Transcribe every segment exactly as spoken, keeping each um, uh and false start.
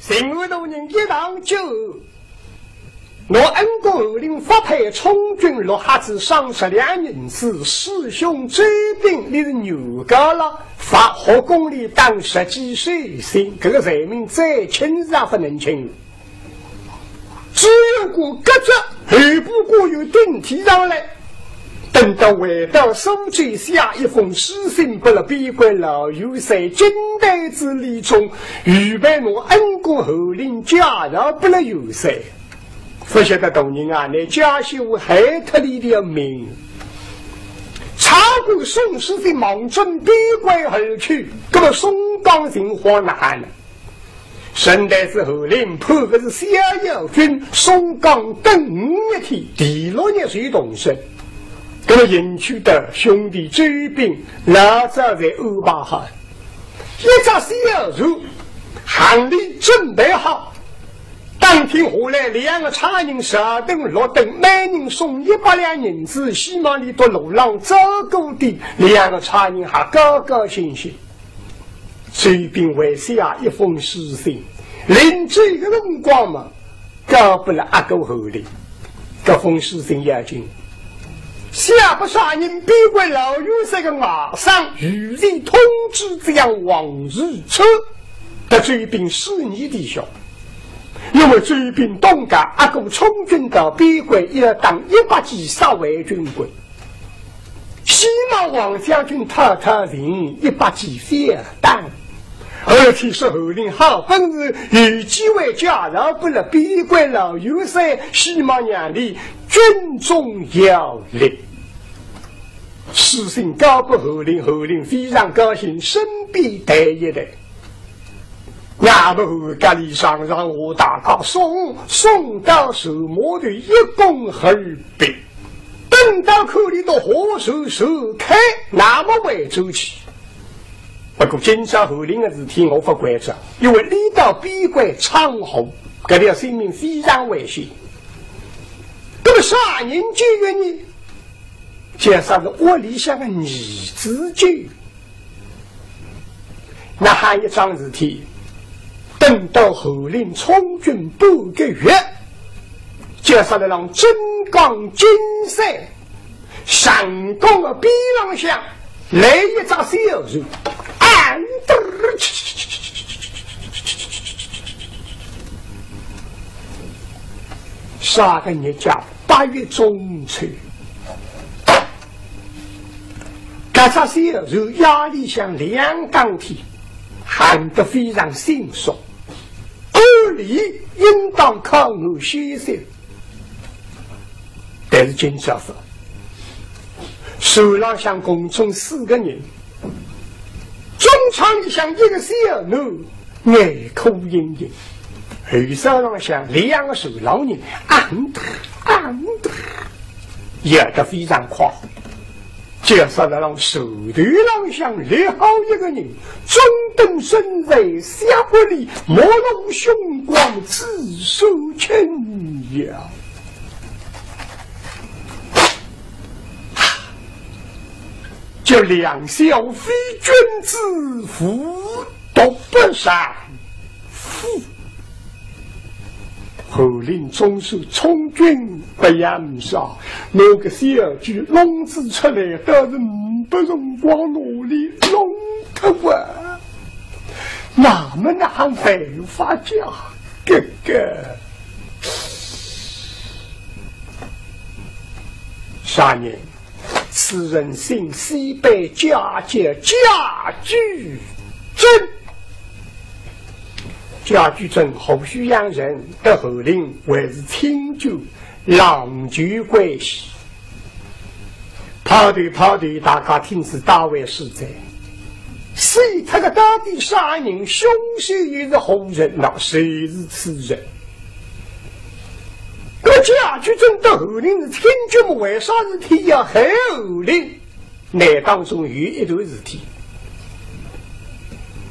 巡按大人一上奏，拿恩公侯林发配充军，落下仔双十两银子，师兄周斌，倷是原告了，罚学宫里打十几岁刑，搿个罪名再轻是也勿能轻。只有过搿只后部官有顶替上来， 等到回到苏州，写一封书信拨了边关老元帅金台子李忠，预备拿恩公侯林介绍拨了元帅。勿晓得大人啊，倷家小害脱俚条命。差官送书信望准边关而去，搿么松江情况哪能呢？ 沈台子侯林判个是逍遥军，松江蹲五日天，第六日就动身。搿么迎娶个兄弟周斌，老早侪安排好，一只小船，行李准备好。当天下来，两个差人上等落等，每人送一百两银子，希望俚笃路浪照顾点，两个差人还高高兴兴。 周斌还写一封书信，临走个辰光嘛，交拨了阿哥侯林。搿封书信要紧，写拨啥人？边关老元帅个外甥，御前通知将王世充，搭周斌是义弟兄。因为周斌东家阿哥充军到边关，要打一百骑杀回军官。 希望王将军讨讨情，一百骑覅打。而且说侯林好本事，有机会介绍拨了边关老元帅，希望让俚军中效力。书信交拨侯林，侯林非常高兴，身边抬一抬。 那么家里上上下大家送，送到船码头一共二百，等到看俚笃划船船开，那么回转去。不过今朝侯林个事体我勿关照，因为俚到边关闯祸，搿条性命非常危险。那么啥人救个呢？介绍是屋里向个儿子救。 那还一桩事体，等到侯林充军半个月，介绍了让镇江金山，山江个边浪向来一只小船，俺得啥个日脚？八月中秋。 搿只小船夜里向两更天，航得非常迅速，按理应当靠岸歇息。但是今朝勿，船浪向共中四个人，中舱里向一个小囡， 眼眶盈盈，后舱浪向两个船老人，啊嗯得，啊嗯得，摇得非常快。介绍了让船头浪向立好一个人，中等身材，削骨里，目露凶光，指手轻摇。 叫两小非君子，无毒不丈夫。侯林总是充军不养少，拿个小鬼弄仔出来，倒是呒不辰光拿俚弄脱啊。那么哪哼办法讲？哥哥，啥人？ 此人姓施，本名叫贾居正。贾居正，湖许阳人，搭侯林还是亲眷，郎舅关系。跑头跑头，大家听仔大为是哉。死脱个到底啥人？凶手又是何人？那谁是此人？ 搿贾居正搭侯林是亲眷么，为啥事体要害侯林？那当中有一段事体。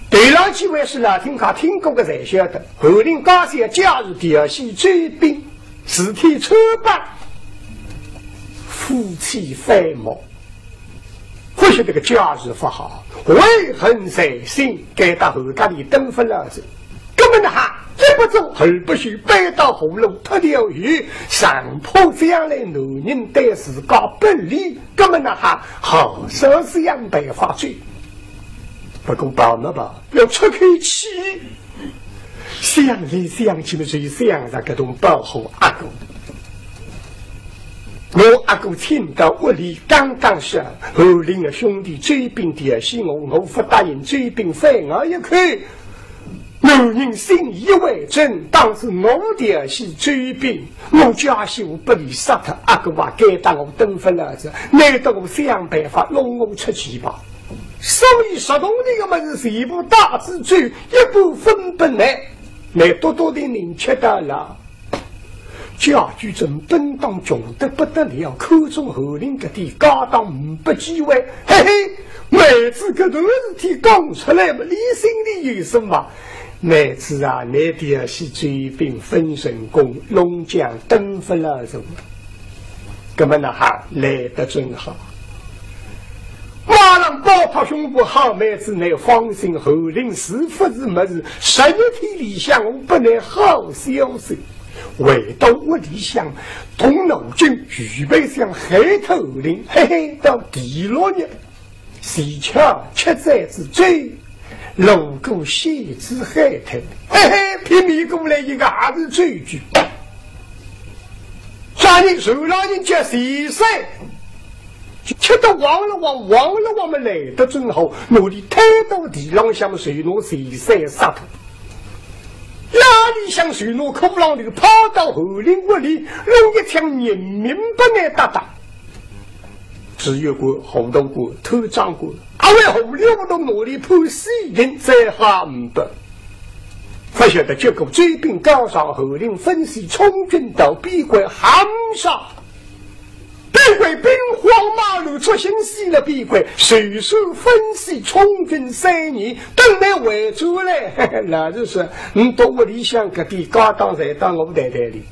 头浪几回书老听客听过个侪晓得，侯林家小贾氏调戏周斌，事体穿帮，夫妻反目。 可惜搿个贾氏勿好，怀恨在心，该搭侯家里蹲勿牢哉。搿么呢哈，一不做二不休，扳到喉咙脱掉后，上怕将来男人对自家不利，那么哪哈好生想办法去。不过跑么跑，要出口气。想来想去么，就想着搿种保护阿哥。我阿哥请到屋里刚刚说，侯林的兄弟周斌调戏我，我不答应，周斌反咬一口。男人信以为真，当时我调戏周斌，我家小不离杀脱，阿哥啊，该当我等勿了哉，难得我想办法弄我出去吧。所以说东西的么事全部带仔走，一步分不来，那多多的人吃到了。家居正本当穷得不得了，看中侯林搿点家当呒不机会，嘿嘿，妹子搿段事体讲出来嘛，你心里有数嘛。妹子啊，你调戏周斌勿成功，弄僵等勿了哉。那么哪哈来得正好。马上拍拍胸脯，好妹子，你放心，侯林是勿是没事，十日天里向我拨你好消息。回到屋里向，动脑筋，预备想害脱侯林，嘿嘿，到第六日，齐巧吃斋之后，路过西子海滩，嘿嘿，拼命过来一个也是周局。啥人？船浪人叫齐三，吃得望了望，望了望么来得正好，拿伊推到地浪向么，就拿齐三杀脱。哪里想就拿骷髅头抛到侯林屋里，弄一枪人命拨伊搭搭。知县官、河道官、探长官，阿会侯林屋里拿伊判死刑，再好呒不。勿晓得结果，周斌告上侯林分尸，充军到边关，含杀。边关兵荒马乱，出行死了边关，随手分尸充军三年，等伊回转来，嘿嘿，老实说，倷到屋里向搿点家当侪到我袋袋里。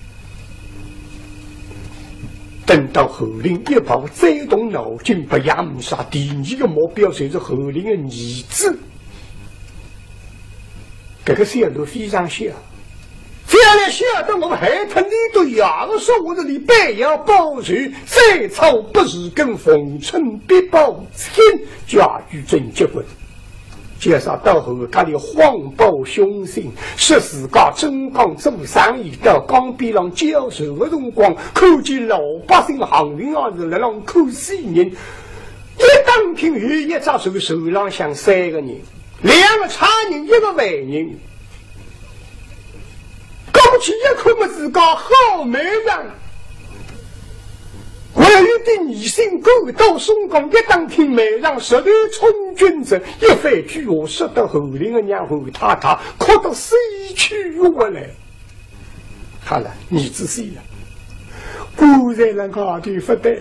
等到侯林一跑，再动脑筋，勿也呒啥，第二个目标就是侯林的儿子。搿个小囡非常小，将来晓得我害脱伊，到爷个说话是伊必要报仇，再造不如根，逢春必报亲，家居正结棍。介绍到后家里谎报凶信，说自家镇江做生意，到江边浪交船的辰光，看见老百姓行情也是辣浪看死人。一打听有一只船，船浪向三个人，两个差人，一个犯人。过去一看么，自家好妹丈，为了一点疑心，赶到松江，一打听妹丈实头充军哉，一番鬼话说得侯林的娘侯太太哭得死去活来。好了，儿子死了，棺材辣外头勿得，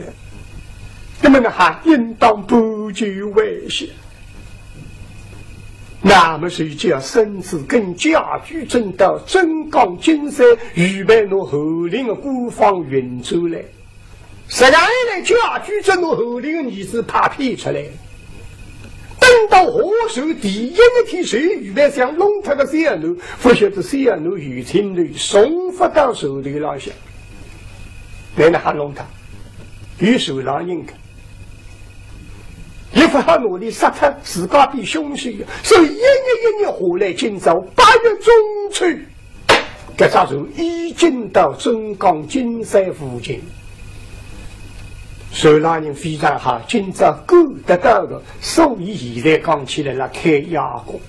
那么呢，还应当搬救回去。那么就叫孙子跟家居正到镇江金山，预备拿侯林的官方运转来。实际上呢，家居正拿侯林的儿子拍骗出来。等到下船第一日天，就预备想弄脱个小囡，勿晓得小囡有情头，送勿到船头浪向。乃哪哈弄脱？有船浪人个，也勿好拿伊杀脱，自家变凶手个。所以一日一日下来，今朝八月中秋，搿只船已经到镇江金山附近。船浪人非常好，今朝赶得到个，所以现在讲起来辣开夜工。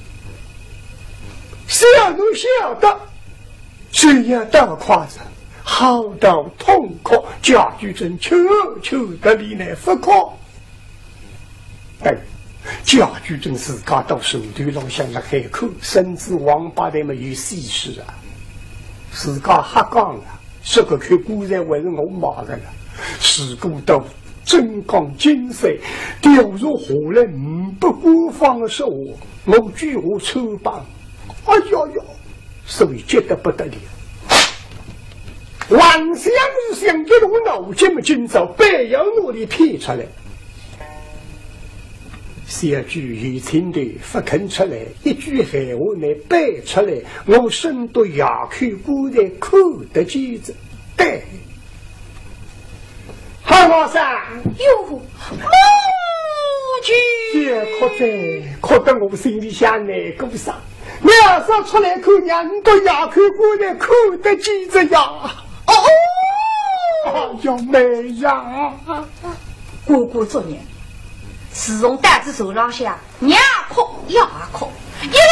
小囡晓得，只要到快哉，好到痛哭，家居正求求得伊呢勿哭。哎，家居正自家到船头浪向辣海看，孙子王八蛋么有死尸啊！自家瞎讲啊，这个口棺材还是我买的了。如果到镇江金山，调查下来呒不官方的说话，我举家穿帮。哎呀呀，所以急得不得了。横想竖想，一动脑筋么，今朝必要拿伊骗出来。小鬼有寸头勿肯出来，一句闲话能背出来，我身都牙口果然看得见哉。对。好，老三。哟，母亲！别哭哉，哭得我心里向难过煞。你要是出来看娘，你都牙口果然看得见哉呀。哦，哎呀，妹呀！ 哥哥作孽，自从到仔船浪向，娘哭爷哭，一个人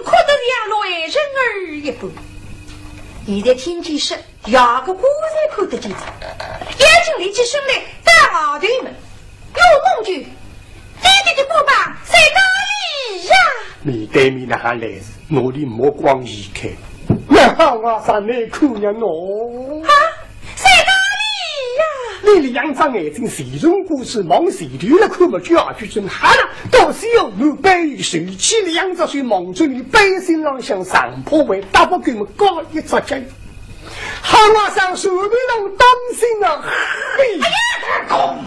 哭得像落海人儿一般。现在听见说，爷个棺材看得见哉，眼睛立起身来，到外头问：“哟，母舅，爹爹的骨牌在哪里呀？”面对面哪哼来事，拿俚目光移开。那好啊，啥难看呀喏？啊，在哪里呀？俚两只眼睛齐成过子，望前头来看么，叫句真好了，倒是要我背手起两只手望着俚背心浪向上坡位，搭不够么高一只脚。好啊，上手里浪当心啊，嘿！哎呀，大公！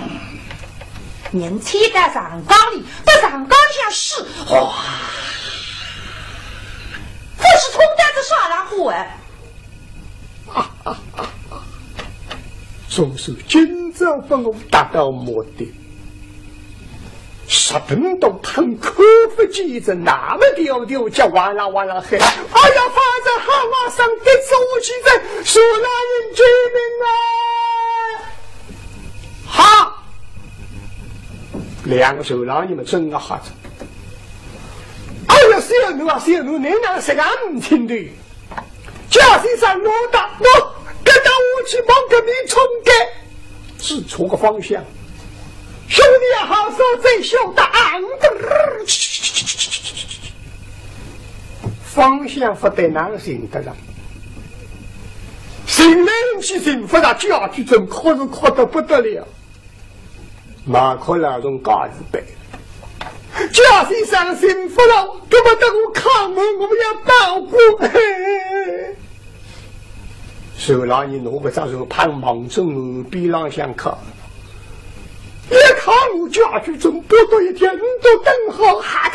人切到长江里，到长江里向死，哗！ 不是冲到仔啥浪花啊？总算今朝拨我达到目的，十分钟趟看勿见哉，那么调调叫哇啦哇啦喊，哎呀，发财好啊，上得早起哉，啥人救命啊！哈！两个船浪人么真个吓哉。 哎呀，小奴啊，小奴，你哪实梗勿听的？叫先生，我打，我跟到我去往搿面冲个，指错个方向。兄弟啊，好手再小打昂的，方向勿对，哪寻得着？寻来寻去寻勿着，叫句真哭是哭得不得了。 马可老总告辞呗。叫先生寻勿着，搿么等我敲门，我要报官。嘿，船浪人拿搿只船蚌望准岸边浪向敲，一敲我家具准拨到一条，你都等好，哈，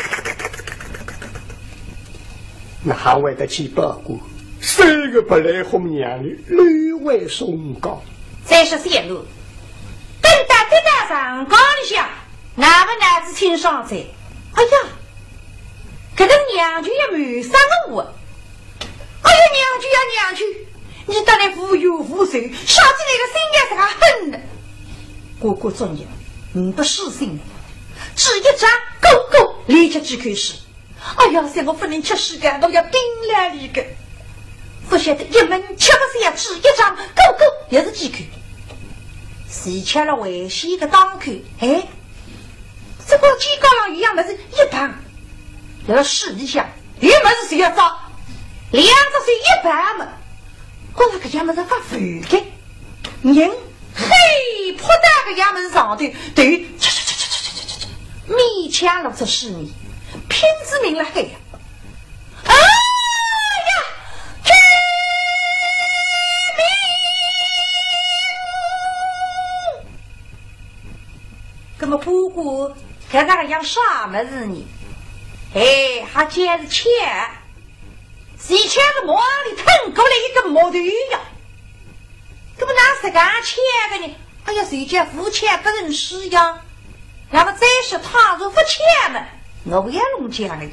哪会得去报官？三个不来红娘的，六位松高。再说三个， 等到得到长江里向，哪个脑子清爽哉？哎呀，搿个娘舅也没啥个我。哎呀，娘舅呀，娘舅，你得来无冤无仇，小姐那个心也是个狠的。哥哥作孽，你不死心的，纸一张，勾勾，连吃几口水。 哎呀，像我勿能吃水个，我要冰来里个。勿晓得一门吃勿消，吃一张，勾勾也是几口。谁吃了危险个当口，哎，这个鸡高浪一样么是一旁，辣水里向，有么事谁要抓？两只手一旁么，觉着搿样么是发肥个。 人黑扑到搿样么上头，头，勉强露出水面，拼仔命了喊呀。哎呀，救命！搿么哥哥，搿个样啥么事呢？哎，还真是巧，是巧是望里腾过来一个木头呀。 搿么哪实梗巧个呢？哎呀，谁叫勿巧个人是呀？那么再说倘若勿巧嘛，我也弄僵了。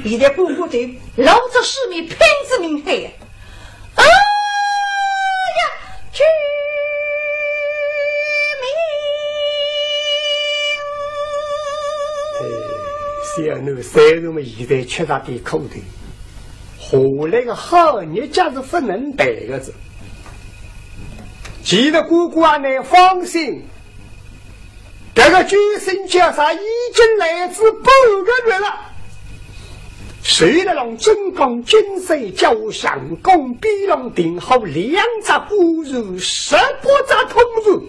现在哥哥头露出水面拼仔命喊呀，哎呀，救命！哎，小囡虽然么现在吃着点苦头，下来个好日脚是勿能待个哉。 其实哥哥啊，倷放心，搿个救星叫啥已经来仔半个月了。随了让镇江金山脚下相公边浪停好两只官船，十八只通船。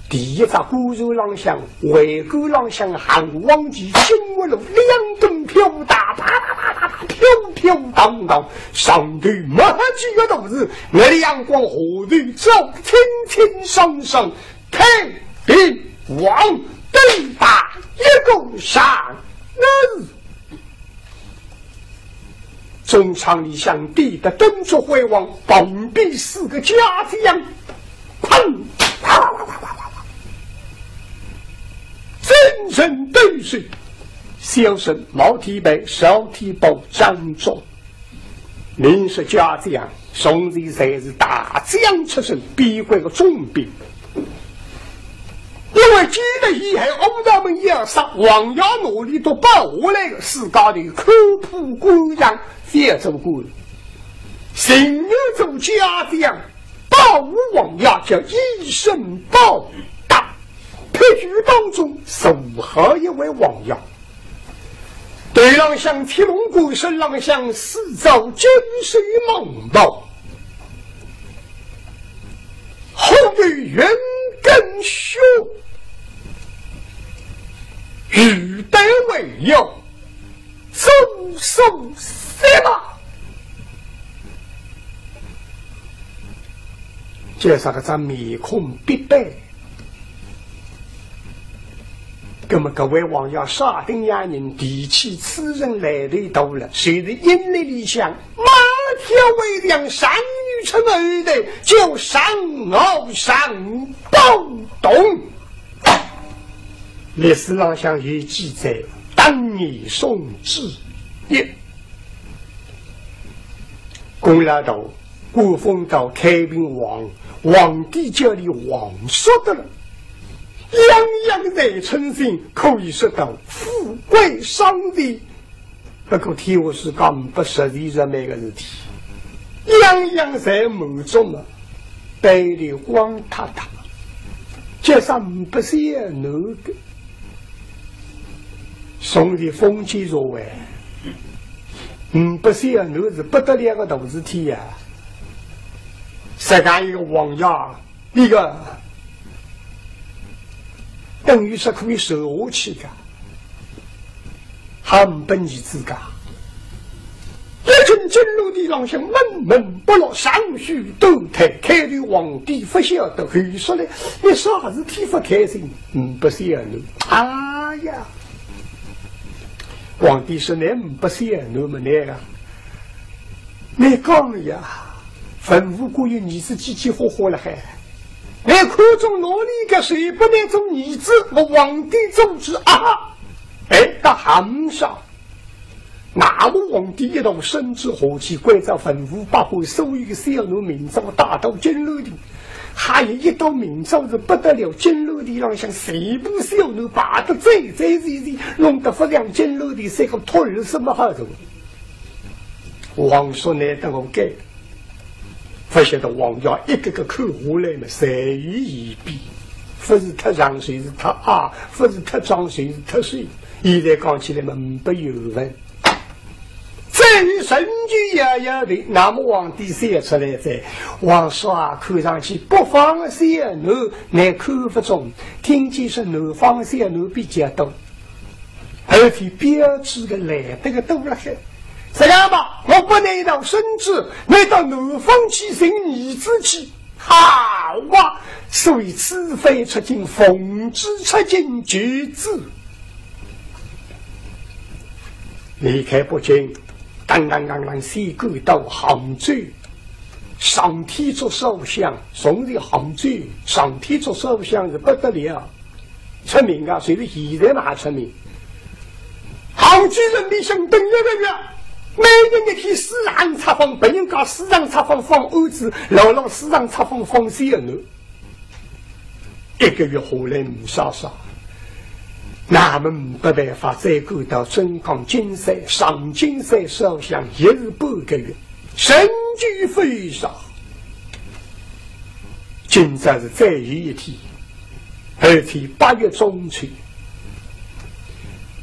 第一只官船浪向，桅杆浪向汉王旗金乌龙两顿飘打，啪啪啪啪啪，飘飘荡荡，上头墨黑几个大字，月亮光下头照得清清爽爽，太平王登大一个上，那是中舱里向点得灯烛辉煌，旁边四个家将，砰！哗哗哗哗哗哗哗，阵阵斗水，小生毛提白、小提包、张忠。 名士家将，从前侪是大将出身，边关个重兵。因为建立以后，武大门要杀，王爷哪里都保下来个，自家头看破官场，覅做官。情愿做家将，保护王爷，叫以身报答。譬如当中，如何一位王爷？ 头浪向铁龙冠，身浪向四座金丝蟒袍，后头云根靴，玉带围腰，左手执马。叫啥个张面孔必白。 那么搿位王爷啥等样人，提起此人来头大了，就是阴历里向，马跳为将，上女出门的，叫上敖上包同。历史浪向有记载，当年宋之一，功劳大， 官封到开平王，皇帝叫俚皇叔的了。样样侪称心，可以说到富贵双全。不过天下世界呒不实实在在个事体，样样侪满足嘛，背里光塌塌，叫啥呒不小囡个。 从前封建社会，呒不小囡是不得了个大事体呀。实梗一个王爷，一个等于是可以传下去个，还呒不儿子个。 一进金銮殿浪向闷闷不乐，长吁短叹，开头皇帝勿晓得，后首来，倷啥事体勿开心？呒不小囡。哎呀，皇帝说倷呒不小囡么，倷啊，倷讲呀，文武官员儿子几几化化了海，倷看中哪里个，谁拨倷做儿子，我皇帝做主啊！哎，搿还呒啥。 那么皇帝一道圣旨下去，关照文武百官所有个小囡明朝带到金銮殿，还有一道明朝是不得了，金銮殿浪向全部小囡排得整整齐齐，弄得勿像金銮殿像个托儿所么好个。皇叔倷搭我讲， 勿晓得王爷一个个看下来嘛，侪有嫌边，勿是忒长就是忒矮，勿是忒壮就是忒瘦。现在讲起来嘛，呒不有份。再有神经摇摇头，那么皇帝笑出来哉。皇叔啊，看上去北方个小囡，倷看勿中，听见是南方小囡比较多。 而且标致个来得个多了海。实梗吧，我拨倷一道圣旨，倷到南方去寻儿子去。好啊，所以此番出京，奉旨出京求子。离开北京，当当当当，先赶到杭州，上天竺烧香，从前杭州上天竺烧香是不得了。 出名啊，就是现在嘛还出名。杭州城里向等一个月，每日一天四行七方，别人家四行七方放案子，牢牢四行七方放小囡。一个月下来呒啥啥，那么呒办法，再赶到镇江金山，上金山烧香也是半个月，仍旧呒啥。今朝是再有一天， 而且八月中秋，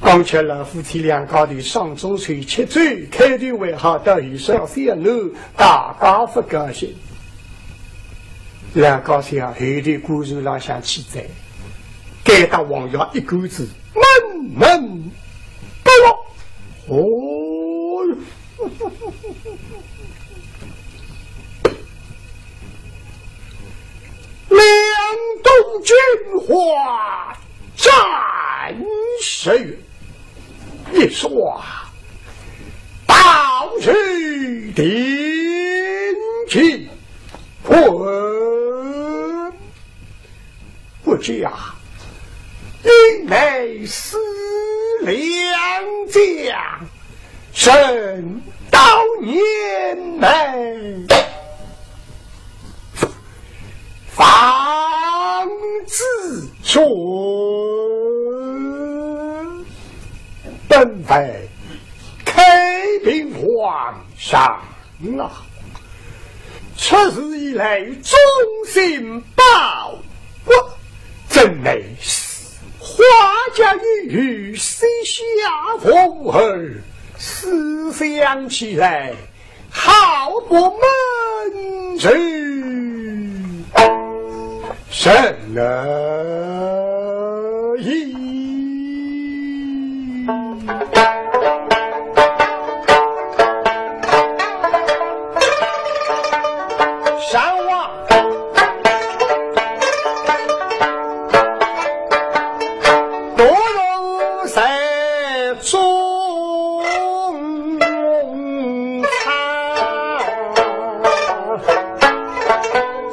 刚才老夫妻两家头上中秋吃酒，开头还好，到后首小囡，大家勿高兴。老高兴啊，后头官船浪向去哉，该搭王爷一干子闷闷不乐。哦哟， 两度金花斩十员，一刷到手定尽。滚！不知啊，因为四两将，正到年迈， 方子春，本为开平皇上啊，出世以来忠心报国，怎奈花甲一遇，膝下无儿，思想起来， 好不满足。人而已。上望，独龙在中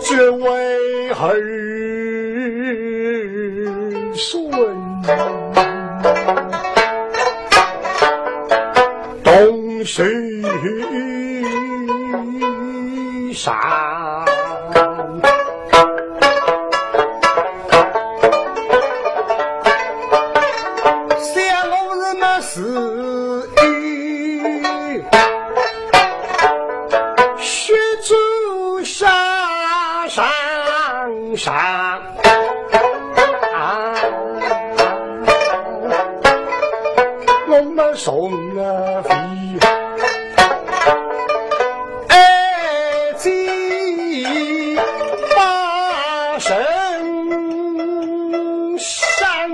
只为儿孙同受伤。 想我日么是一血珠沙上上啊，我们送啊飞。 爱子把神山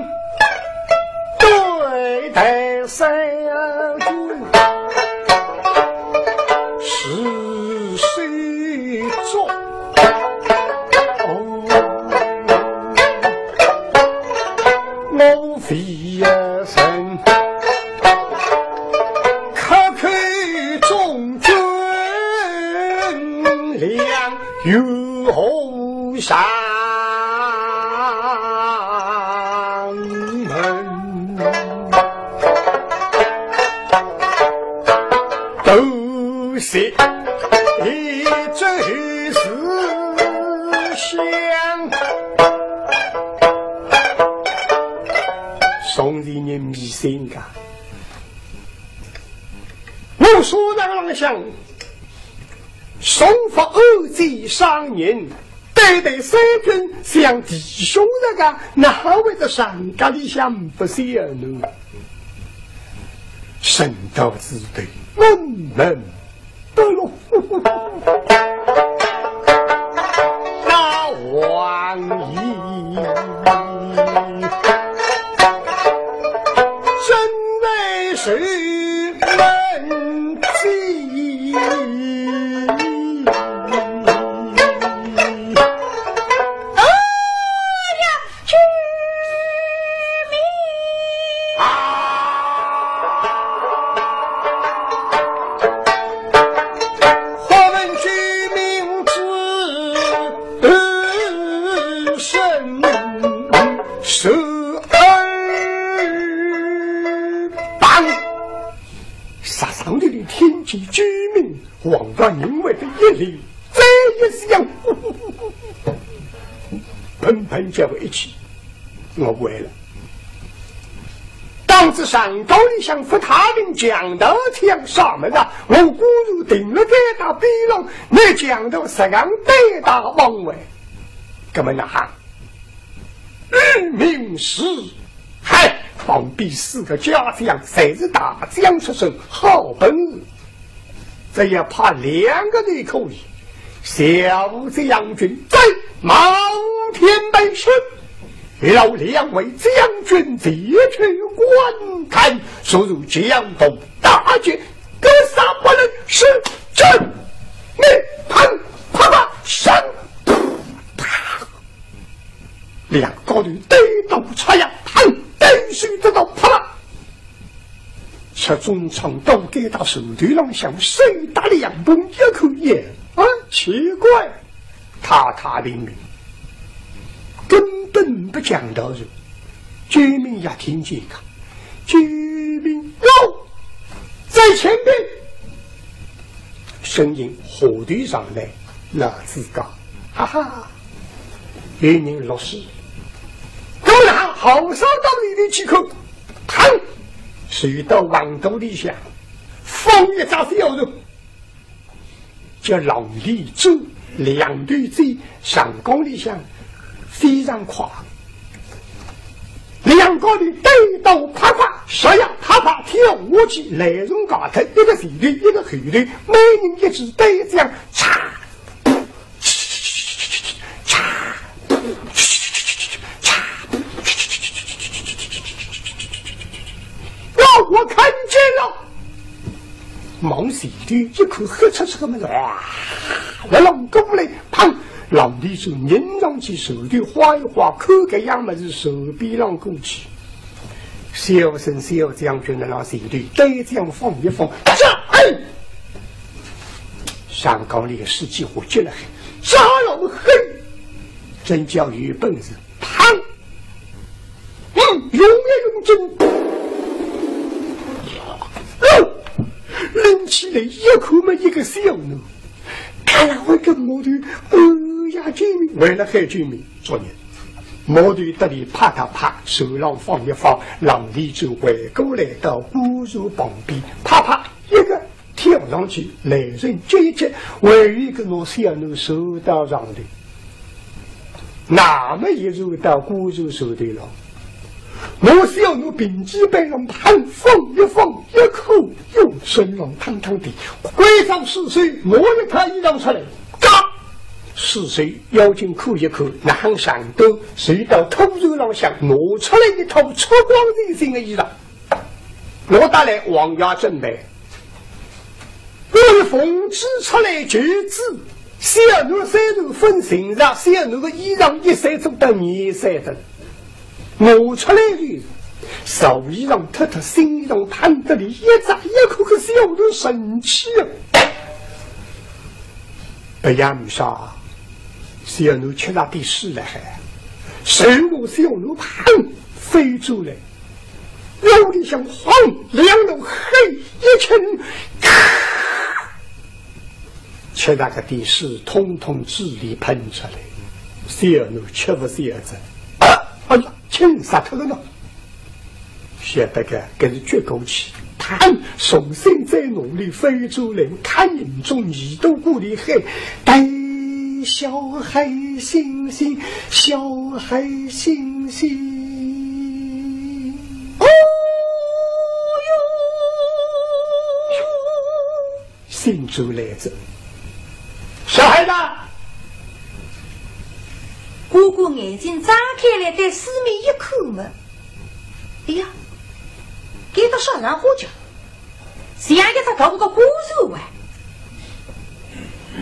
对待三军，是谁做？哦，我非 人，克扣中军粮与后上门。都是一周思想。 宋朝人迷信个。我书场浪向，宋法二子商人，对待三军像弟兄那个，哪会得上家里向不孝呢？神道之对，门门 不落。那王爷真乃是门计。哎呀， 救命！啊！我们救命之恩，受而绑。杀伤力的天地救命，王大人为的一礼，再一想， 喷喷叫一气，我完了。当时山沟里向发大兵强盗抢上门啊，我果然停了该搭边浪，那强盗实梗对打王位。那么哪哈？与民除害，旁边四个家将侪是大将出身，好本事。 只要派两个人可以，小将军在冒天背后，老两位将军前去观看，速速将同大军格杀不论，是真没碰啪啪上，啪！两个人对刀插呀，砰！手得到，啪啦，赤中长刀盖到手头浪向，手搭两旁一扣，耶，啊，奇怪，太太平平，根本不讲道理。救命呀，听见个，救命哟！在前边，声音下头传来，老子家，哈哈，有人落水，那么好，好上到里头去看，砰，水到横肚里向，放一只小人，叫狼獾走，两头走，上江里向非常快。两个人对刀啪啪，十呀啪啪跳下去，来从外头一个前头，一个后头，每人一支对枪，嚓，嚓，嚓，嚓，让我看见了。 望前头一看，黑漆漆个么子，哇，要浪过来，砰！狼獾走人上去，手头花一花，看搿样么子，手边浪过去。小生小将军辣浪前头，对枪放一放，嚓，哎！上江里个水几乎急了，啥老黑，真叫有本事，砰！ 嗯，用力用劲，哦，拎起来一看么一个小囡，看了我个毛头，哎呀，救命！为了喊救命，作孽，毛头搭里啪嗒啪，手浪放一放，狼獾走回过来到古树旁边，啪啪一个 跳上去，来人接一接，还有一个拿小囡手搭上头。那么一手搭古树手头了，拿小囡平基背上，砰，放一放，一扣，哟，身浪汤汤的，关照水手，拿一套衣裳出来，嘎，水手要紧扣一扣，拿上头，手到裤头浪向拿出来一套出光全新的衣裳。 我带来王爷准备，我一奉旨出来求子，小囡虽然分身上，小囡个衣裳一衫做得二三等，我出来就是旧衣裳脱脱，新衣裳穿得里，一扎一口个小囡神气啊！哎呀，没啥，小囡吃了点水了还，手拿小囡砰飞出来。 腰里向晃，两路黑一圈，咔，吃那个的水统统嘴里喷出来，小囡吃勿消哉。啊，哎呀，轻杀脱了呢。晓得个，搿是绝过去，砰，重新再努力飞出来，看人中耳朵骨里喊，带小孩醒醒，小孩醒醒。 哦哟，醒转来哉。小孩子，哥哥眼睛张开来，对四面一看嘛，哎呀，搿搭啥场化叫，像一只大个怪兽啊！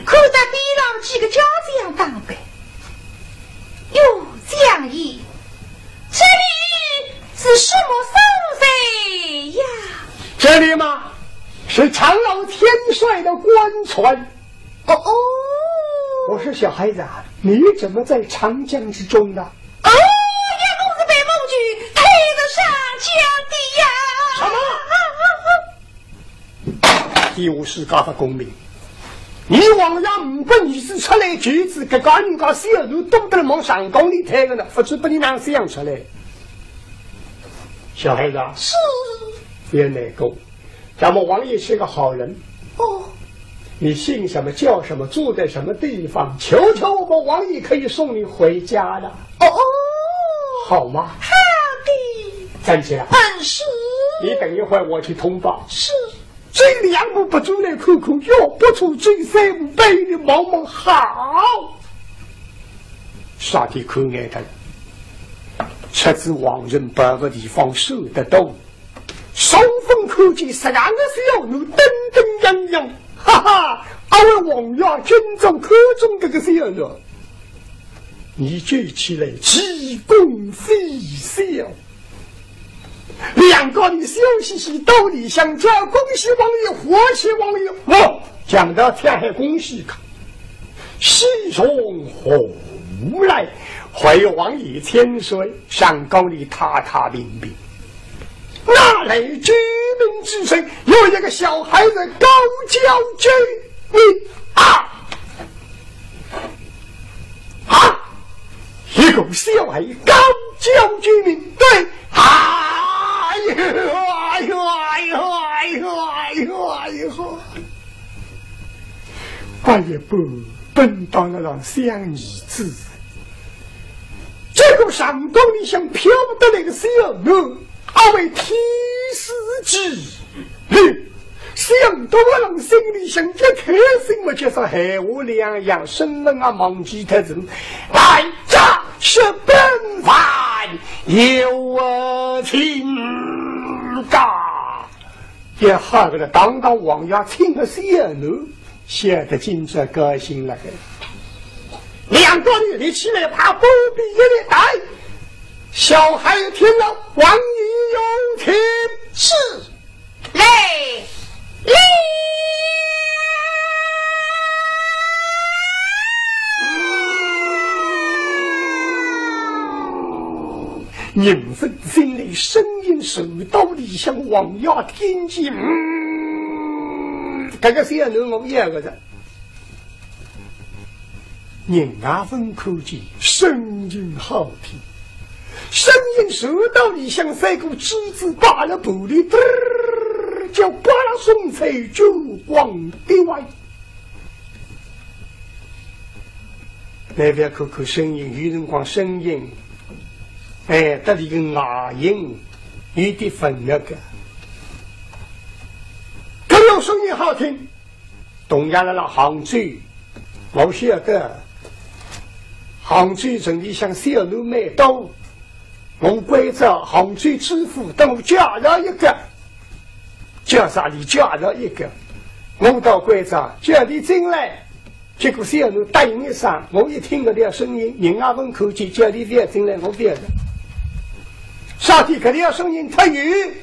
看到边浪几个家子样打扮， 哟，相爷，这里是什么所在呀？这里嘛，是长老千岁的官船。哦哦。我说小孩子啊，你怎么在长江之中呢？哦呀，我是被母舅推着上江的呀。什么？ 伊下世界勿公平。伊王爷呒不儿子出来求子，搿家人家小囡多得了往长江里推个呢，勿知拨伊哪能想出来。小孩子啊，是。别难过，咱们王爷是个好人。哦。你姓什么叫什么，住在什么地方，求求我们王爷可以送你回家的。哦哦。好吗？好的。站起来。嗯，是。你等一会儿我去通报。是。 走两步不转来看看，哟，不错，走三步，背后望望，好。啥体看眼的？出仔王城别个地方受得动，双方看见十来个小囡登登样样，哈哈，阿位王爷今朝看中搿个小囡，你救起来，奇功非小。两个人笑嘻嘻到里向，叫恭喜王爷，贺喜王爷。哦，讲到天还恭喜个，喜从何来？回王爷千岁，上宫里太太平平。哪来救命之声？有一个小孩子高叫救命啊！啊！一个小孩高叫救命，对，哎呦，哎呦，哎呦，哎呦，哎呦，哎呦，哎呦，八月半奔到了浪想儿子，结果上宫里向飘得来个小囡，阿为天使之女。 想到了，心里向一开心嘛，就说闲话两样，身份啊忘记脱仔。来，这是本藩有请。也好个了，堂堂王爷请个小囡，晓得今朝高兴了。两个人立起来，把包庇一来带。小孩听了，王爷有请。是。 来，来。人生心里声音传到里向，王爷听见，嗯，搿个小囡我要个哉。 人家勿看见，声音好听，声音传到里向，赛过珠子摆勒盘里，嘚儿，叫刮辣松脆，珠光滴滑。来，覅看看声音，有辰光声音，哎，搭俚个外形有点勿那个。搿种声音好听， 同样辣辣杭州，我晓得杭州城里向小囡蛮多，我关照杭州知府等我叫了一个，叫啥俚叫了一个，我到关照叫俚进来，结果小囡答应一声，我一听搿条声音，人家勿看见，叫俚覅进来，我覅个。啥体搿条声音忒远，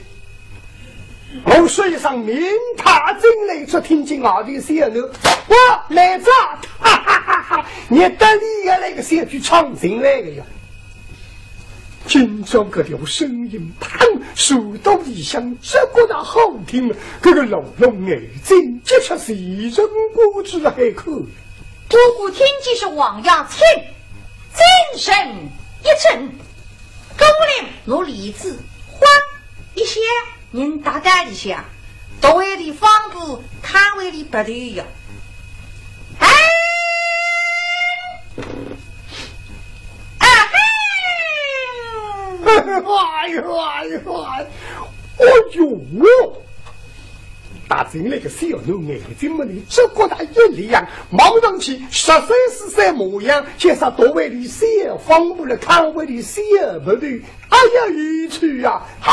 我说一声明牌进来，只听见外头小囡，我来哉，哈哈哈哈！你得厉害，来个小鬼闯进来个呀。今朝搿条声音，砰，传到里向，只觉得好听，搿个老龙眼睛，急出是一阵骨子海口。不过听见是王爷请，精神一振，姑娘拿帘子晃一下， 人踏到里向，头位里方布，汤位里白头呀。哎，啊嘿！哎呦，哎呦，哎呦，哎呦！踏进来个小囡眼睛门里只觉得一亮，望上去十三四岁模样，像是头位里小方布了，汤位里小白头， 哎呀，有趣呀！哎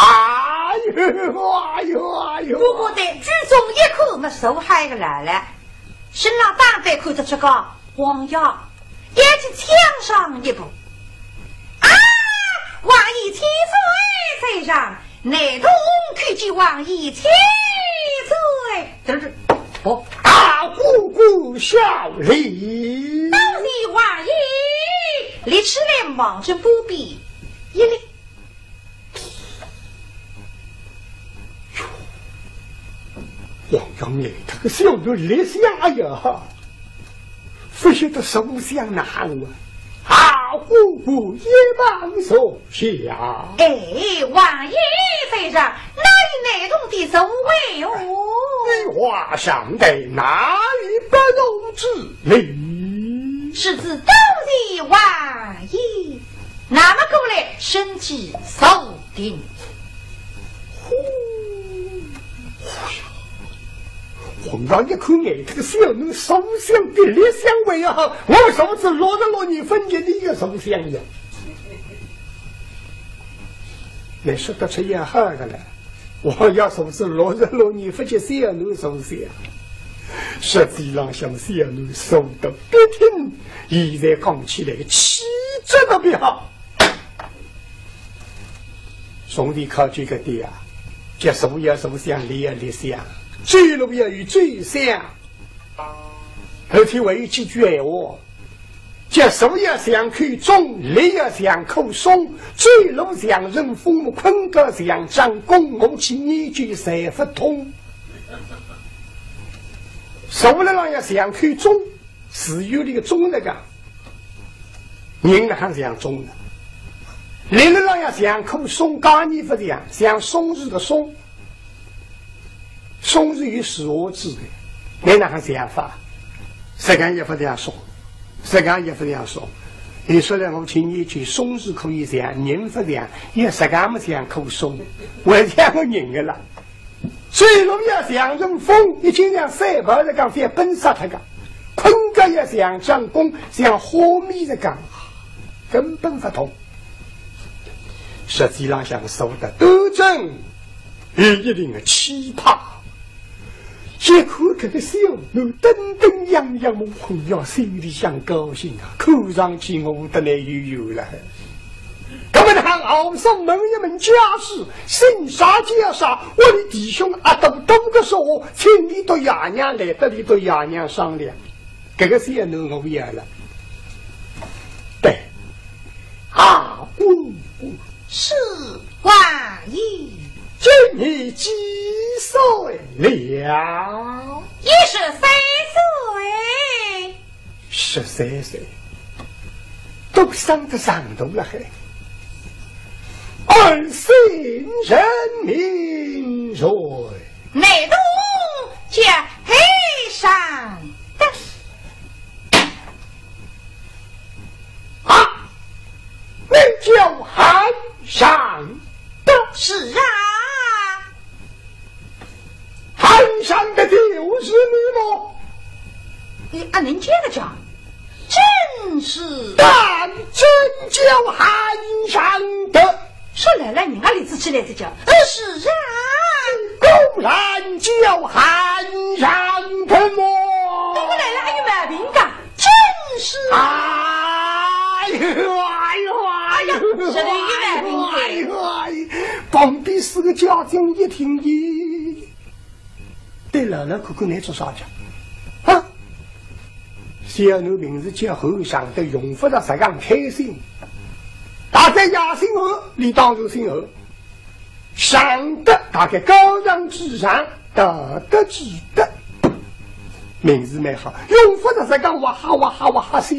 呦，哎呦，哎呦！不过对，举中一看，没受害个来了，身浪打扮看得出个王爷，要去抢上一步。啊，王爷千岁在上，难童叩见王爷千岁。嘚儿，哦，大哥哥小礼。多谢王爷，立起来望准旁边一立。 哟，王爷眼头个小囡立相，哎呀，勿晓得坐相哪能啊？啊，哥哥一旁坐下。哎，王爷在上，哪里难童的座位哦？你话上待哪里不同之理？是子多谢王爷。 那么过来，身体坐定。呼，哎呀，王爷一看，哎，搿个小囡坐相比立相为好，我坐仔六十六年，勿及俚个坐相呀。倷说得出也好个了。 王爷坐仔六十六年，勿及小囡坐相。实际浪向小囡坐得笔挺，现在讲起来气质特别好。总得考究个点啊，叫坐要坐相，立要立相，走路要有走相。而且还有几句闲话，叫坐要像口钟，立要像棵松，走路像人风，困觉像张弓，我去研究侪勿通。坐勒浪要像口钟， 自有俚个钟来讲，人哪哼像钟呢？立勒浪要像棵松，讲也勿像，像松树个松。松树有树桠子个，倷哪哼像法？实梗也勿像松，实梗也勿像松。俚说来我去研究，松树可以像，人勿像，也实梗么像棵松，还像个人个啦。 走路要像人风，一径像赛跑勒讲，覅奔杀脱个。困觉要像张弓，像豁面勒讲，根本勿通。实际浪向说得端正，有一定个气派。一看搿个小囡登登样样，我呀，心里向高兴啊，看上去我得来有用了。 搿么呢，还好生问一问家世，姓啥叫啥，屋里弟兄阿多多个说，请倷笃爷娘来，搭倷笃爷娘商量。搿个小囡我要了。对，啊，嗯，嗯。是，王爷。今年几岁了？一十三岁。 十三岁，都生得上头了还。儿姓甚名谁？内东叫海上德。啊，名叫海上德。是啊。 海上德就是你么？你阿能这个讲？正是。但真叫海上德？说来了，人家立仔起来再讲。呃，是啊。果然叫海上德么？等我来了，还有毛病讲？ 真是。哎呦，哎呦，哎呦，哎呦，实在有毛病。哎呦，哎呦，旁边四个家丁一听，咦，对老老看看，倷做啥讲？啊？小囡名字叫海上德，用勿着实梗开心。大家也姓海，俚当然姓海。 上德大概高尚之上，道德之德。名字蛮好，用勿着实梗哇哈哇哈哇哈笑。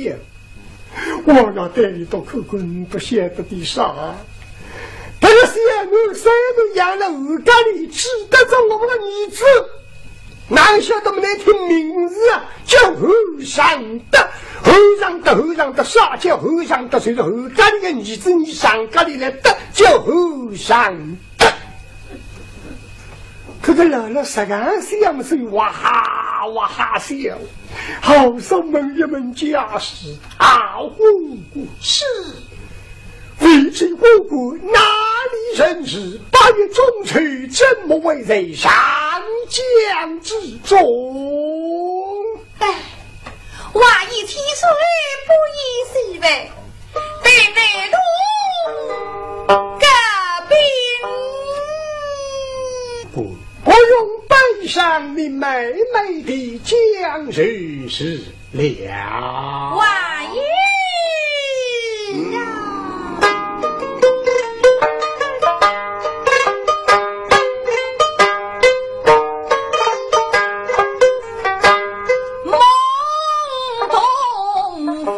我要对俚笃看看，勿晓得点啥。但是小囡虽然养了我家里，只得做我个儿子。 哪晓得么倷听名字啊，叫海上德，海上德，海上德，啥叫海上德？就是海家里个儿子，倷上家里来德，叫海上德。搿个老老实梗笑么是哇哈哇哈笑，好生问一问家世，啊，姑姑。是。 未知姑姑哪里人氏？八月中秋，怎么会在长江之中？哎，王爷千岁不以细问，待内东告禀。不，不用悲伤，你慢慢地讲就是 了。王爷呀！梦东风。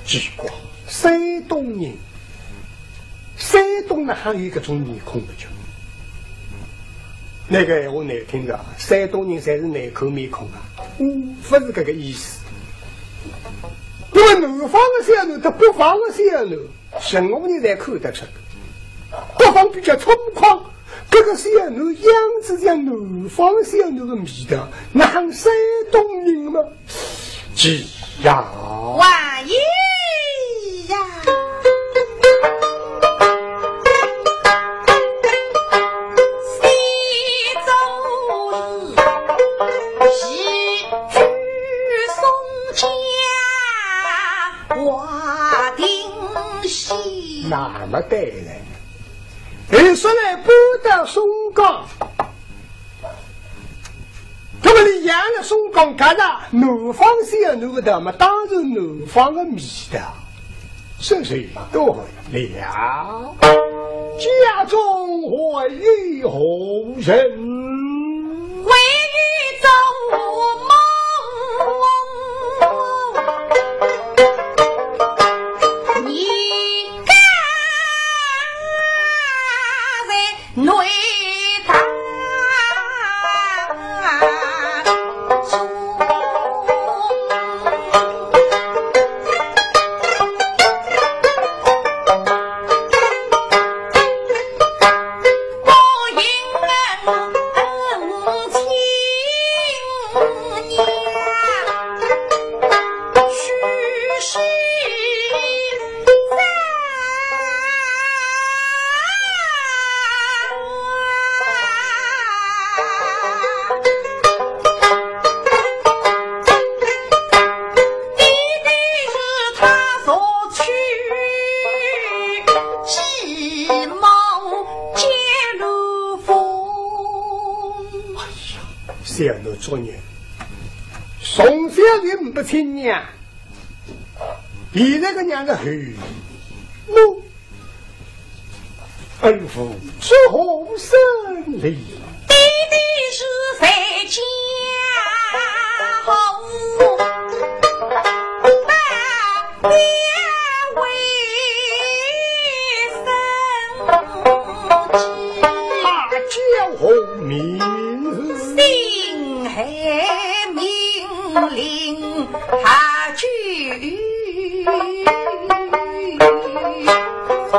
奇怪，山东人，山东哪哼有搿种面孔个叫？搿个闲话难听个，山东人侪是难看面孔啊，我勿是搿个意思。因为南方个小囡搭北方个小囡，任何人侪看得出，北方比较粗犷，这个小囡样子像南方小囡的味道，哪哼山东人嘛？是呀。王爷呀，西周是西周宋家华亭县。那么对了， 后首来搬到松江。那么俚养了松江搿搭，南方小囡个道嘛，当然南方的味道。是谁到了？家中还有何人？唯有周某。你家在 内大中。不因恩情呀，虚心 小囡作孽，从小就没亲娘，现在个娘个后母，恩父之后生哩。爹爹是在家后，把爹为生。他叫何名字？ 姓何名林，何九峰。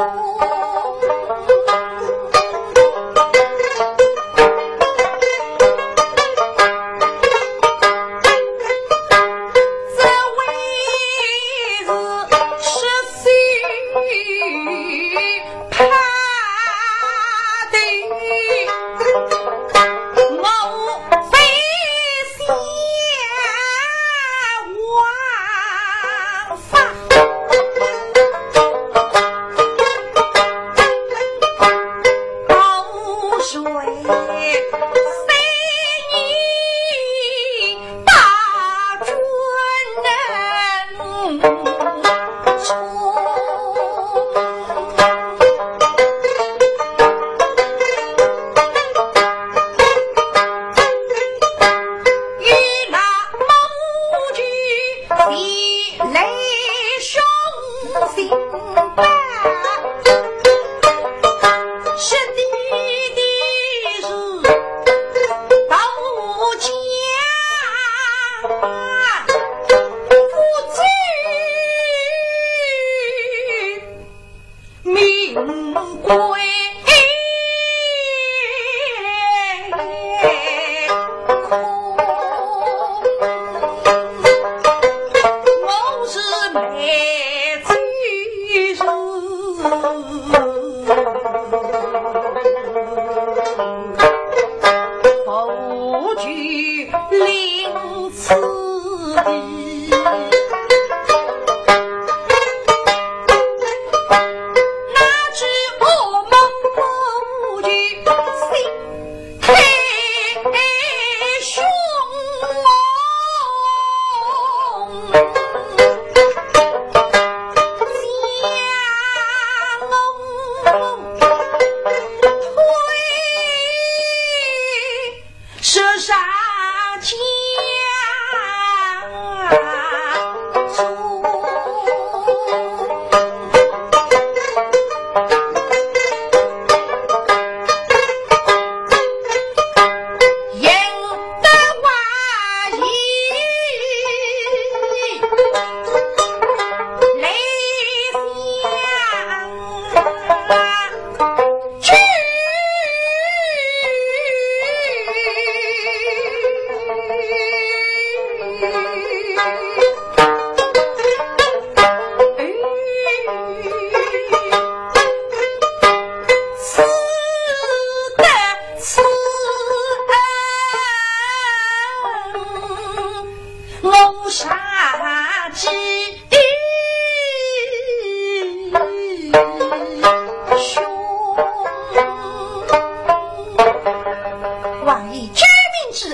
这位是十岁 怕的，我非想王法。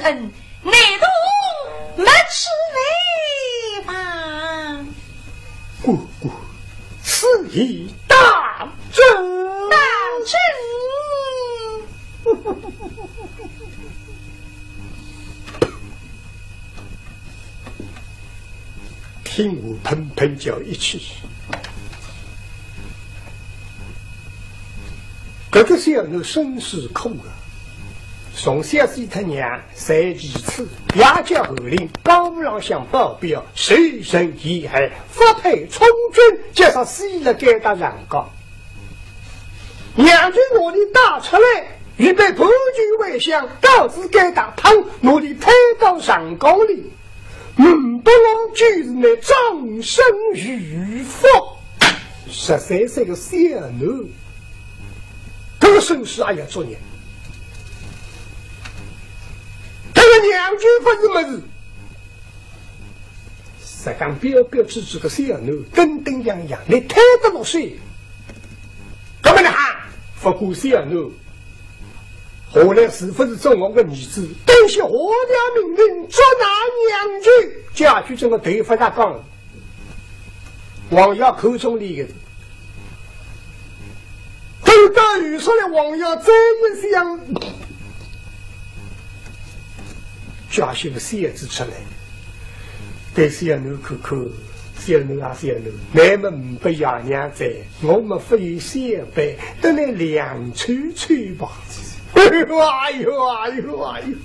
嗯，难童没吃饭吧？姑姑，此言当真？当真。听话喷喷叫一气。搿个小囡身世苦啊，从小死脱娘， 在其次，也叫后来江湖浪向保镖，受人陷害，发配充军，接着死了该搭长江。娘舅拿俚带出来，预备盘缠回乡，告知该搭汤，拿俚推到长江里。嗯，不过就是那葬身鱼腹，十三岁个小囡，搿个身世也要作孽。 搿个娘舅勿是物事，实梗标标致致个小囡，登登样样，倷推得落手。搿么呢哈，勿管小囡，下来是勿是做我个儿子，等歇下条命令捉拿娘舅，家具整个头发发光。 王爷看中俚个，等到后首来，王爷再一想，叫歇个小子出来，对小囡看看，小囡啊小囡，倷么呒不爷娘哉，我么勿有小辈，等倷两凑凑吧。哎呦，哎呦，哎呦，哎呦。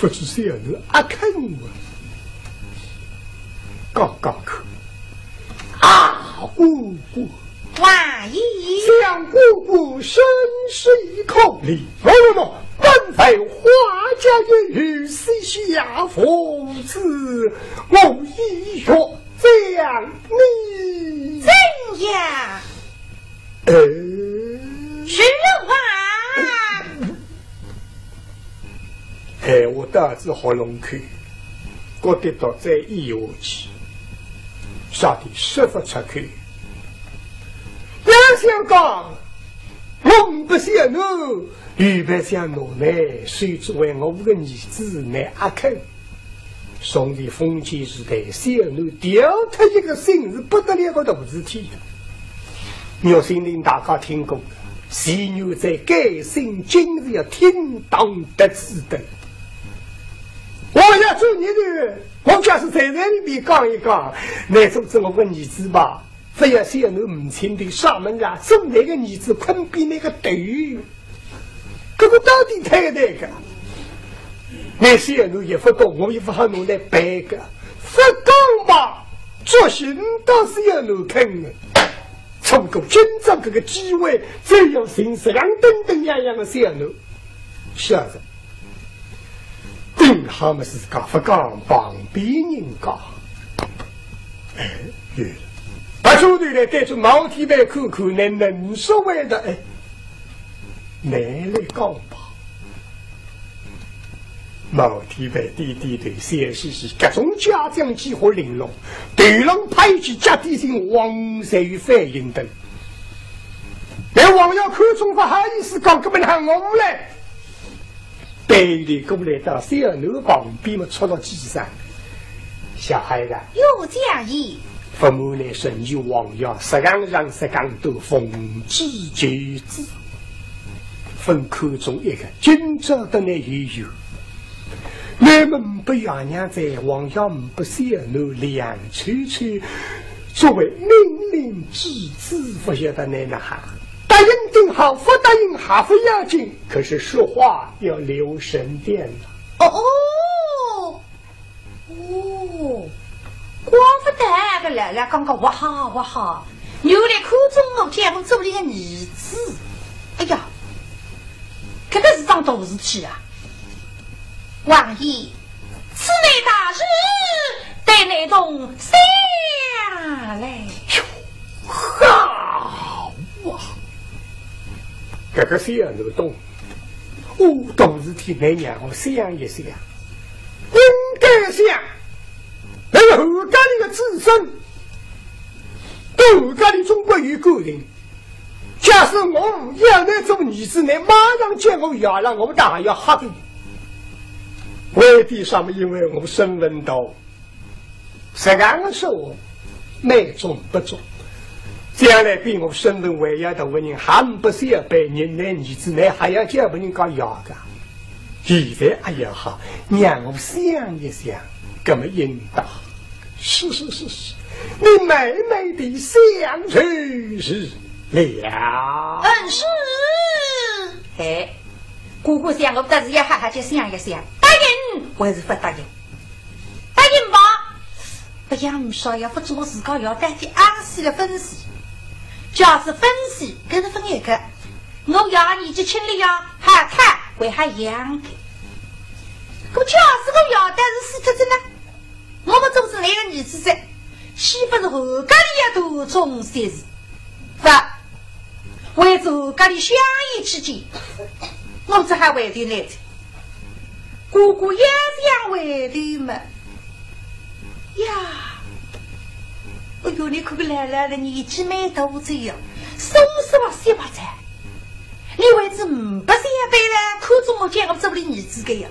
勿知小囡阿肯啊。讲讲看。啊，姑姑。王爷。想姑姑身世可怜，我们本在花家，也有膝下父子，我已学将你。怎样？ 呃，是啊。哎，我到仔喉咙口，觉得到再咽下去，啥体说勿出口。要想讲，我呒不小囡，预备想拿倷收作为我个儿子，倷阿肯？ 从前封建时代，小囡调脱一个姓是不得了个大事体。玉心亭大家听过，前元在改姓，今是要厅堂得子的。我要做你的，我假使在这里面讲一讲，倷做仔我个儿子吧，勿要小囡呒亲的，上门啊，做倷个儿子困边倷个头。 搿个到底推得个？倷小囡也勿懂，我也勿好拿倷办个。勿讲吧，作兴倒是要难看个。错过今朝搿个机会，只有寻实梗登登样样个小囡。晓得。顶好么自家勿讲，旁边人讲。哎，有了。拔出头来对仔毛天培看看，倷能说会得，哎。 倷来讲吧。毛天培点点头，笑嘻嘻，搿种家长几化玲珑，头浪拍一记，脚底心往侪有反应的。但王爷看中勿好意思讲，搿么喊我来。背后过来到小囡旁边么，戳了几声。小孩子啊。有讲义。 勿瞒倷说，伲王爷实梗上实梗多，奉旨就旨，勿看中一个，今朝得倷有缘。倷么呒不爷娘哉，王爷呒不小囡，两凑凑，作为命令之子，勿晓得倷哪哈。答应顶好，勿答应还勿要紧，可是说话要留神点呐。哦哦。 哦，怪勿得搿老老刚刚哇哈哇哈，原来看中我，叫我做俚个儿子。哎呀，搿个是桩大事体啊！王爷，此乃大事，待难童商量。哟，好啊！搿个小囡懂。 哦，大事体倷让我想一想，应该想，倷韩家里个子孙，对韩家里总归有感情。假使我要倷做儿子，倷马上叫我爷了，我大爷吓得。为的啥么？因为我身份大，实梗个说，美中不足。将来比我身份还要大个人，还不是要被人拿儿子，拿还要叫别人家养个。现在哎呀哈，让我想一想，搿么应当。是是是是，你慢慢地想就是了。嗯，是。哎，哥哥想我，但是也好好去想一想，答应还是不答应？答应吧。不要，唔说呀，不做我自家要带点阿西来分析。假使分析，搿是分一个，我爷年纪轻了呀，还他为还养个。搿假使我爷但是死脱仔呢？我们总是来个儿子噻，岂不是后家里要独中些事？不，为自家的香烟起见，我只好回头来的。哥哥也想回头嘛。呀，哎哟，你看看老老的年纪蛮大仔呀，松松啊，细巴仔。你为之唔不想回来，看中我将我做的儿子个呀？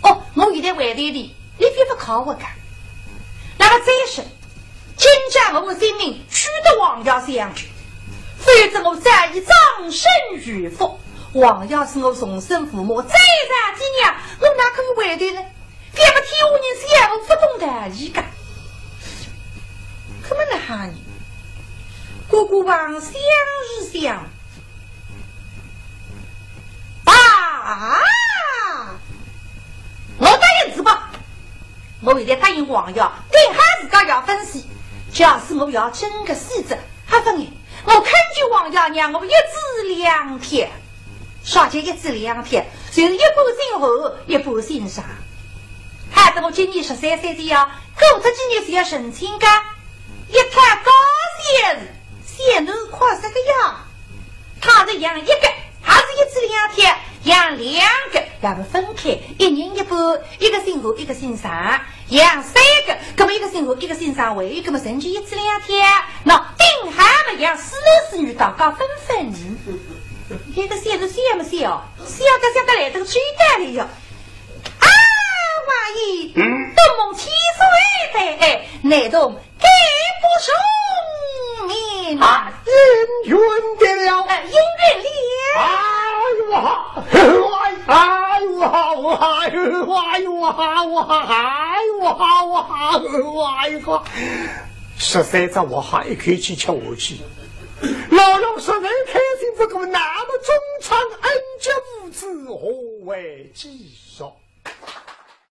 哦，我现在回头的，你非不靠我个。那么再说，今朝我的性命取得王爷相救，否则我早已葬身鱼腹。王爷是我重生父母最大的娘，我哪可以回头呢？ 别么天下人笑我不懂道理个。搿么哪哈呢？哥哥望想而想，爸，我答应仔吧。我现在答应王爷，等下自家要分析。假使我要真个死仔，还勿碍，我恳求王爷让我一子两体。 啥叫一子两体？就是一半姓侯，一半姓尚。他等我今年十三岁的呀，过脱几年就要成亲个，一胎高些是，显然快些个呀。倘若养一个，还是一子两体，养两个，要么分开，一人一半，一个姓侯，一个姓尚。 养三个，搿么一个姓侯，一个姓尚，还有一个么成就一子两体。喏，顶好么养四男四女，大家分分。一个小是小么小，小得小得来得个最大的哟。啊，王爷，嗯。东梦千岁，哎，哎，难童 该不成命。啊，应允的了。呃，应允了。哎呦哈，哎呦哈，哎呦哈，哎呦哈，哎呦哈，哎呦哈，哎呦哈，十三只活哈一口气吃下去。老老实在开心，不过那么中产恩家父子何为继续？